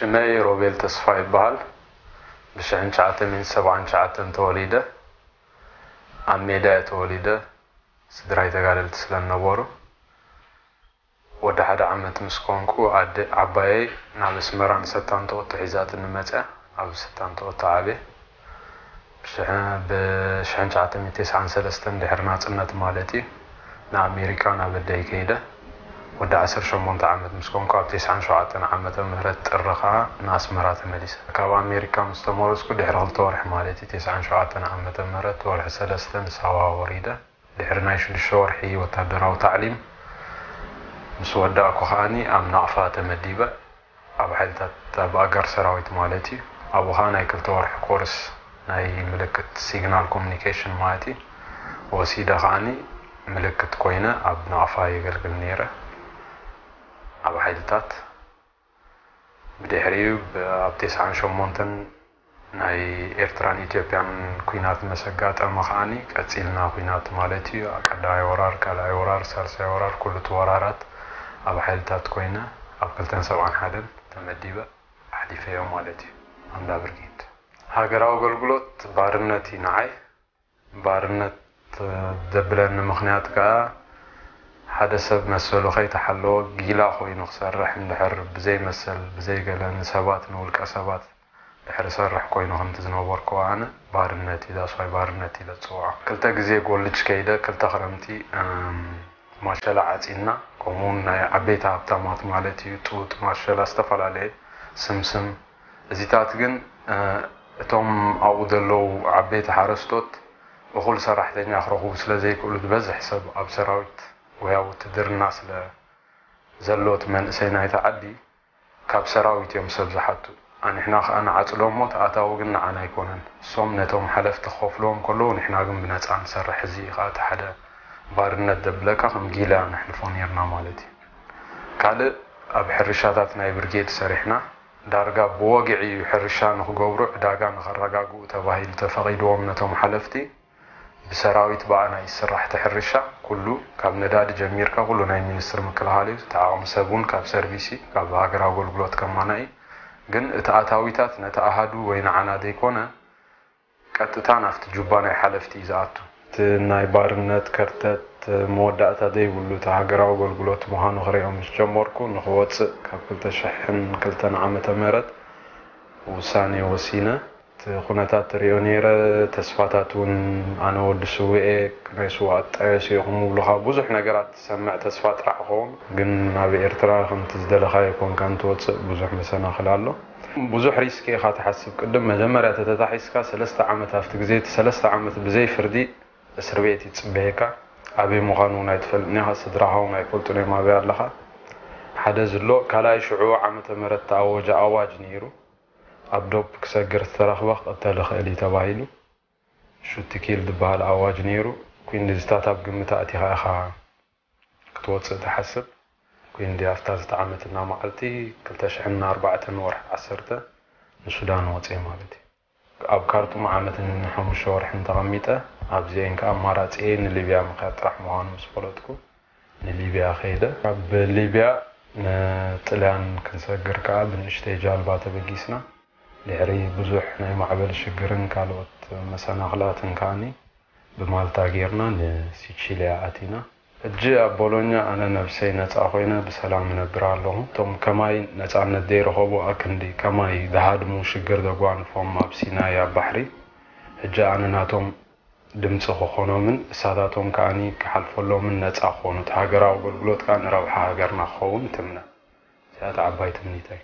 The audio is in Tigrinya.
ሽመይ ሮቤል ተስፋ ይበሃል። ብ1979 ተወሊደ። ኣብ ሜዳ እየ ተወሊደ። ስድራይ ተጋደልቲ ስለ ዝነበሩ፣ ወዲ ሓደ ዓመት ምስ ኮንኩ፣ ኣደ ዓባየይ ናብ ኣስመራ ንሰታንትኦቶ ሒዛትኒ መጽያ። ኣብ ሰታንትኦቶ ዓብየ። ብሽሕ-፣ ብ1993 ድሕሪ ናጽነት ማለት እዩ፣ ንኣሜሪካ ናብ ኣደይ ከይደ። ወዲ 18 ዓመት ምስ ኮንኩ፣ ኣብ 97 ዓመተ ምህረት ጥሪ ኸኣ ንኣስመራ ተመሊሰ። ካብ ኣሜሪካ ምስ ተመለስኩ ድሕሪ ክልተ ወርሒ ማለት እዩ፣ 97 ዓመተ ምህረት ወርሒ ሰለስተ ንሳዋ ወሪደ። ድሕሪ ናይ ሽዱሽተ ወርሒ ወታደራዊ ታዕሊም ምስ ወዳእኩ ከኣኒ ኣብ ናቕፋ ተመዲበ። ኣብ ሓይልታት፣ ኣብ ኣጋር ሰራዊት ማለት እዩ። ኣብኡ ኸኣ ናይ ክልተ ወርሒ ኮርስ ናይ ምልክት፣ ሲግናል ኮሙኒኬሽን ማለት እዩ፣ ወሲደ። ከኣኒ ምልክት ኮይነ ኣብ ናቕፋ የገልግል ነይረ ኣብ ሓይልታት። ብድሕሪኡ ብ-፣ ኣብ 98 ናይ ኤርትራን ኢትዮጵያን ኲናት ምስ ኣጋጠመ ከኣኒ ቀጺልና። ኲናት ማለት እዩ፣ ቀዳማይ ወራር፣ ካልኣይ ወራር፣ ሳልሳይ ወራር፣ ኩሉ እቲ ወራራት ኣብ ሓይልታት ኮይነ ኣብ ክልተን ሰብዓን ሓደን ተመዲበ ኣሕሊፈዮ ማለት እዩ። ኣምዳ ብርጌድ። ሃገራዊ ኣገልግሎት ባርነት እዩ ንዓይ። ባርነት ዘብለኒ ምኽንያት ከኣ፣ ሓደ ሰብ መሰሉ ከይተሓለወ ጊላ ኮይኑ ክሰርሕ እንድሕር ብዘይ መሰል፣ ብዘይ ገለ፣ ንሰባት፣ ንውልቀ ሰባት ድሕሪ ሰርሕ ኮይኑ ከምቲ ዝነበርኩ ኣነ፣ ባርነት እዩ፣ that's why ባርነት ኢለ ዝጽውዖ። ክልተ ግዜ ጎልጅ ከይደ፣ ክልተ ክረምቲ፣ እም፣ ማሸላ ዓጺድና፣ ከምኡውን ናይ ዓበይቲ ሃብታማት ማለት እዩ፣ ጡጥ፣ ማሸላ፣ ዝተፈላለየ ስምስም። እዚታት ግን፣ እ፣ እቶም ኣብኡ ዘለዉ ዓበይቲ ሓረስቶት እኹል ሰራሕተኛ ክረኽቡ ስለ ዘይክእሉ፣ ዝበዝሕ ሰብ ኣብ ሰራዊት ወይ ኣብ ውትድርና ስለ ዘሎ፣ እቲ መንእሰይ ናይቲ ዓዲ ካብ ሰራዊት እዮም ሰብ ዝሓቱ። ኣንሕና ከኣ ንዓጽዶ እሞ፣ እቲ ኣታዊ ግን ንዓና ኣይኮነን። እሶም ነቶም ሓለፍቲ ክኸፍልዎም ከለዉ፣ ንሕና ግን ብነጻ ንሰርሕ። እዚ እዩ ከኣ እቲ ሓደ ባርነት ዘብለካ፣ ከም ጊላ ነሕልፎ ኔርና ማለት እዩ። ካልእ፣ ኣብ ሕርሻታት ናይ ብርጌድ ሰሪሕና። ዳርጋ ብወግዒ እዩ ሕርሻ ንኽገብሩ፣ ዕዳጋ ንኸረጋግኡ ተባሂሉ ተፈቒድዎም ነቶም ሓለፍቲ። ብሰራዊት ብኣና እዩ ዝስራሕ እቲ ሕርሻ። ኩሉ ካብ ነዳዲ ጀሚርካ ኩሉ ናይ ሚኒስትሪ ምክልኻል እዩ። እቲ ዓቕሚ ሰብ እውን ካብ ሰርቪስ እዩ፣ ካብ ሃገራዊ ኣገልግሎት ከማና እዩ። ግን እቲ ኣታዊታት ነቲ ኣሃዱ ወይ ንዓና ዘይኮነ፣ ቀጥታ ናብቲ ጁባ ናይ ሓለፍቲ እዩ ዝኣቱ። እቲ ናይ ባርነት ከርተት መወዳእታ ዘይብሉ፣ እቲ ሃገራዊ ኣገልግሎት ምዃኑ ክርእዮ ምስ ጀመርኩ፣ ንኽወጽእ ካብ ክልተ ሽሕን ክልተን ዓመተ ምህረት ውሳኔ ወሲነ። እቲ ኩነታት ትርእዮ ነይረ፣ ተስፋታት እውን፣ ኣነ ወዲ ስውእ እየ፣ ናይ ስውኣት ጠበስ ኢኹም ይብሉኻ፣ ብዙሕ ነገራት ትሰምዕ፣ ተስፋ ጥራሕ ክኸውን። ግን ናብ ኤርትራ ከምቲ ዝደለኻዮ ኮንካን ትወጽእ፣ ብዙሕ መሰናኽል ኣሎ። ብዙሕ ሪስክ ኢኻ ትሓስብ። ቅድም መጀመርያ ተተታሒዝካ ሰለስተ ዓመት፣ ኣብቲ ግዜ እቲ ሰለስተ ዓመት ብዘይ ፍርዲ እስር ቤት ይጽበየካ። ኣበይ ምዃኑ እውን ኣይትፈልጥን ኢኻ፣ ስድራኻ እውን ኣይፈልጡን እዮም ኣበይ ኣለኻ። ሓደ ዝሎ፣ ካልኣይ ሽዑ ዓመተ ምህረት ተኣወጀ ኣዋጅ ነይሩ። ኣብ ዶብ ክሰግር ዝተረኽበ ክቕተል ይኽእል እዩ ተባሂሉ። ሹት ኪል ዝበሃል ኣዋጅ ነይሩ። ኩንዲ ዝታት ኣብ ግምት ኣእቲኻ ኢኻ ክትወጽእ ትሓስብ። ኩንዲ ኣብታ ዝተዓመትና መዓልቲ፣ ክልተ ሽሕን ኣርባዕተን ወርሒ ዓሰርተ ንሱዳን ወጽኤ ማለት እዩ። ኣብ ካርቱም ዓመትን ሓሙሽተ ወርሕን ተቐሚጠ፣ ኣብዚኤን ከኣ ኣማራጺኤ ንሊብያ ምኽያድ ጥራሕ ምዃኑ ምስ ፈለጥኩ፣ ንሊብያ ከይደ። ካብ ሊብያ ንጥልያን ክንሰግር ከኣ ብንእሽተይ ጃልባ ተበጊስና። ድሕሪ ብዙሕ ናይ ማዕበል ሽግርን ካልኦት መሰናኽላትን ከኣኒ፣ ብማልታ ጌርና ንሲቺልያ ኣቲና። ሕጂ ኣብ ቦሎኛ ኣነ ነብሰይ ነጻ ኮይነ ብሰላም እነብር ኣለኹ። እቶም ከማይ ነጻነት ዘይረኸቡ ኣክንዲ ከማይ ዝሃድሙ ሽግር ዘጓንፎም ኣብ ሲናይ ኣብ ባሕሪ፣ ሕጂ ኣነ ናቶም ድምጺ ክኾኖምን እሳታቶም ከኣኒ ክሓልፈሎምን ነጻ ክኾኑ፣ እቲ ሃገራዊ ኣገልግሎት ከኣ ንረብሓ ሃገርና ክኸውን ትምነ። እዚኣ እታ ዓባይ ትምኒተይ።